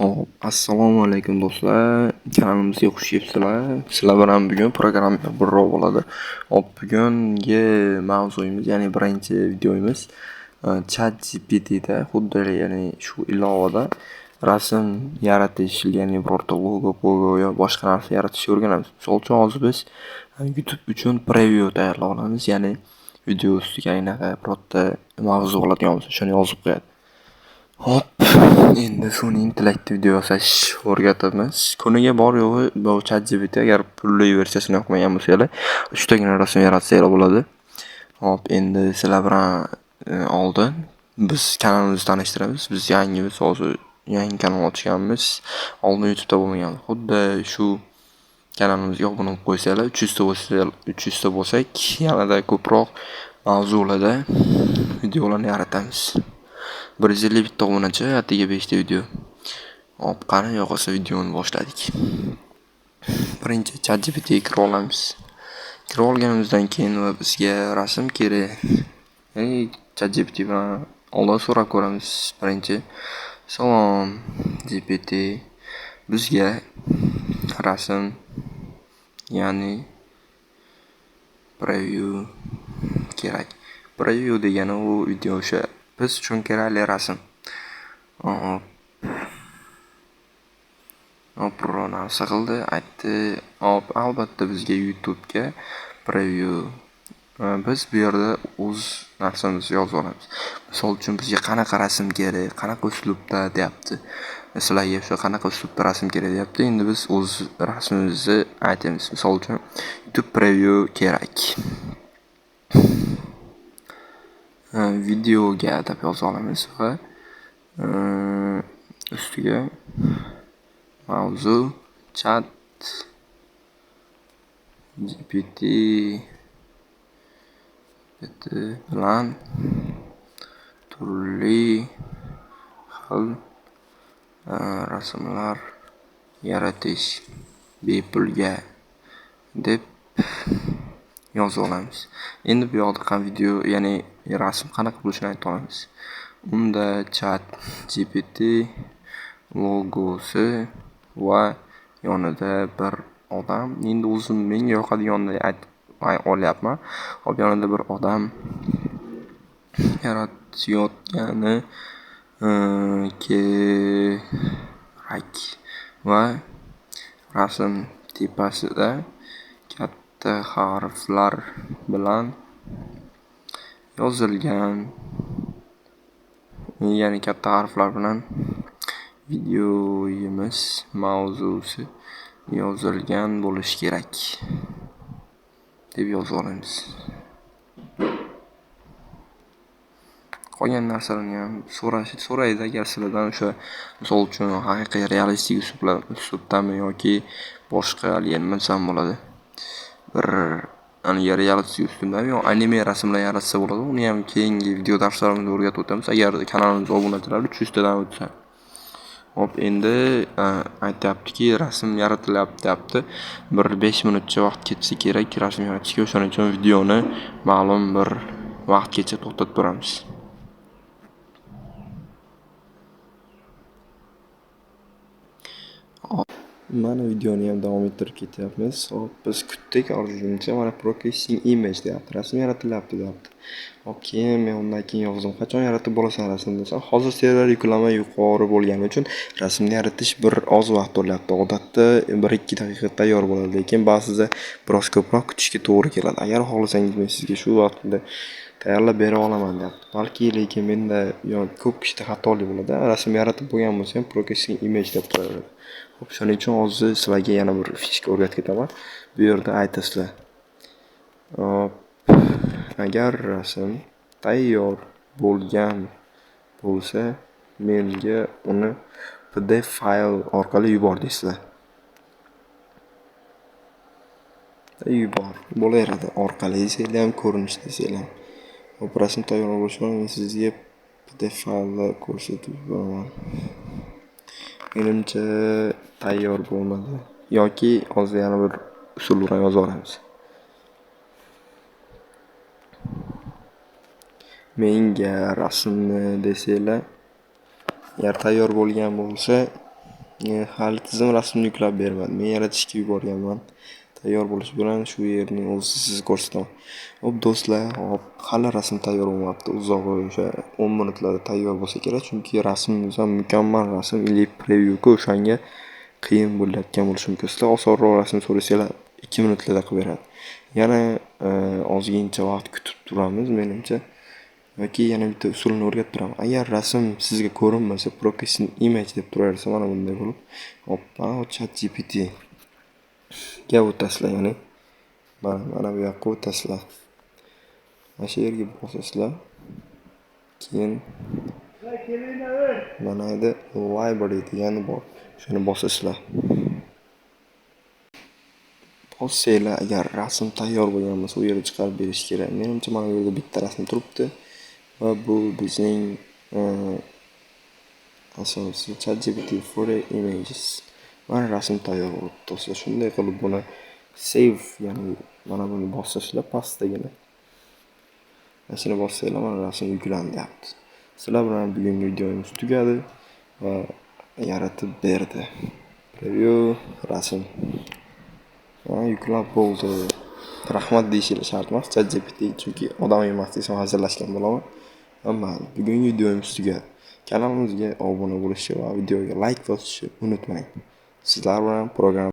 Hop, assalomu alaykum do'stlar. Kanalimizga xush kelibsizlar. Sizlar bilan bugun programma birrov bo'ladi. Hop, bugungi mavzuyimiz, ya'ni birinchi videomiz ChatGPTda xuddi ya'ni shu ilovada rasm yaratish, ya'ni birorta logo, pogo yo boshqa narsa yaratishni o'rganamiz. Misol uchun, hozir biz YouTube uchun preview tayyorlab olamiz, ya'ni video ustiga anaqa birorta mavzu oladigan bo'lsa, shuni yozib qo'yadi. Hop, endi sun'iy intellektda video yasash o'rgatamiz. Kuniga bor yo'g'i bu ChatGPT agar pulli versiyasini yoqmagan bo'lsanglar, uchtagina rasm yaratsanglar bo'ladi. Hop, endi sizlar bilan oldin biz kanalimizni tanishtiramiz. Biz yangimiz, hozir yangi kanal ochganmiz. Oldin YouTube'da bo'lmagan. Xuddi shu kanalimizga obuna bo'lib qo'ysanglar, 300 ta bo'lsa, 300 ta bo'lsak, yanada ko'proq mavzularda videolarni yaratamiz. 151 obunachi, atigi 5 ta video. Hop, qani yo'qolsa videoni boshladik. Birinchi ChatGPTga kirib olamiz. Kirib olganimizdan keyin va bizga rasm kerak. Ya'ni ChatGPT bilan oldin so'rab ko'ramiz birinchi. Salom GPT, bizga rasm, ya'ni preview kerak. Preview degani u video o'sha biz uchun kerakli rasm. Hop. Hop, biror narsa qildi, aytdi. Hop, albatta bizga YouTube'ga preview. Biz bu yerda o'z narsamizni yozib olamiz. Misol uchun bizga qanaqa rasm kerak, qanaqa uslubda deyapti. Sizlarga o'sha qanaqa uslubda rasm kerak deyapti. Endi biz o'z rasmimizni aytamiz. Misol uchun YouTube preview kerak. Videoga deb yoza olamiz va ustiga mavzu chat GPT bilan turli xil rasmlar yaratish bepulga deb yozib olamiz. Endi bu yoqda ham video, ya'ni rasm qanaqa bo'lishini ayta olamiz. Unda chat GPT logosi va yonida bir odam. Endi o'zim menga yoqadiganini aytib olyapman. Hop, yonida bir odam yaratayotgani kerak va rasm tepasida katta harflar bilan yozilgan, ya'ni katta harflar bilan videoyimiz mavzusi yozilgan bo'lishi kerak deb yozib olamiz. Qolgan narsalarni ham so'raydi agar sizlardan o'sha misol uchun haqiqiy realistik uslubdami yoki boshqa haligi nima desam bo'ladi. Bir haligi realistik uslubdami yo anime rasmlar yaratsa bo'ladi. Uni ham keyingi video darslarimizda o'rgatib o'tamiz. Agar kanalimiz obunachilari 300 tadan o'tsa. Hop, endi aytyaptiki, rasm yaratilyapti deyapti. Bir 5 minutcha vaqt ketsa kerak rasm yaratishga. O'shaning uchun videoni ma'lum bir vaqtgacha to'xtatib turamiz. Mana videoni ham davom ettirib ketyapmiz. Hop, biz kutdik ozgincha, mana processing image deyapti. Rasm yaratilyapti deyapti. Hop, keyin men undan keyin yozdim. Qachon yaratib bo'lasan rasmni desam, hozir server yuklama yuqori bo'lgani uchun rasmni yaratish bir oz vaqt olyapti. Odatda 1-2 daqiqa tayyor bo'ladi, lekin ba'zida biroz ko'proq kutishga to'g'ri keladi. Agar xohlasangiz men sizga shu vaqtda tayyorlab bera olaman deyapti. Balki lekin menda yo ko'p kishida xatolik bo'ladi. Rasm yaratib bo'lgan bo'lsa ham processing image deb qo'yaveradi. Hop, shuning uchun hozir sizlarga yana bir fishka o'rgatib ketaman. Bu yerda aytasizlar. Hop, agar rasm tayyor bo'lgan bo'lsa, menga uni PDF fayl orqali yubor deysizlar. Yubor bo'laveradi. Orqali desanglar ham, ko'rinish desanglar ham. Hop, rasm tayyor bo'lishi bilan men sizga PDF faylni ko'rsatib yuboraman. Menimcha tayyor bo'lmadi yoki hozir yana bir usul bilan yozib olamiz. Menga rasmni desanglar, agar tayyor bo'lgan bo'lsa, Hali tizim rasmni yuklab bermadi. Men yaratishga yuborganman. Tayyor bo'lishi bilan shu yerning o'zida sizga ko'rsataman. Xo'p do'stlar, hop, hali rasm tayyor bo'lmabdi. Uzog'i o'sha 10 minutlarda tayyor bo'lsa kerak, chunki rasmimiz ham mukammal rasm или preview-ku, o'shanga qiyin bo'layotgan bo'lishi mumkin. Sizlar osonroq rasm so'rasanglar 2 minutlarda qilib beradi. Yana ozgincha vaqt kutib turamiz menimcha. Yoki yana bitta usulini o'rgatib turaman. Agar rasm sizga ko'rinmasa, Processing Image deb turaversa, mana bunday bo'lib, hop, mana ChatGPT ga o'tasizlar, ya'ni mana bu yoqqa o'tasizlar. Mana shu yerga bosasizlar. Keyin mana yerda Library degani bor. Shuni bosasizlar. Bossanglar, agar rasm tayyor bo'lgan bo'lsa, u yerda chiqarib berish kerak. Menimcha, mana bu yerda bitta rasm turibdi va bu bizning asosiy ChatGPT for Images. Mana rasm tayyor bo'libdi do'stlar. Shunday qilib buni save, ya'ni mana buni bosasizlar pastdagini. Mana shuni bossanglar, mana rasm yuklandi deyapti. Sizlar bilan bugungi videomiz tugadi va yaratib berdi. Preview rasm. Mana yuklab bo'ldi. Rahmat deyishinglar shart emas ChatGPT, chunki odam emas desam hazillashgan bo'laman. Mayli, bugungi videomiz tugadi. Kanalimizga obuna bo'lishni va videoga like bosishni unutmang. Sizlar bilan program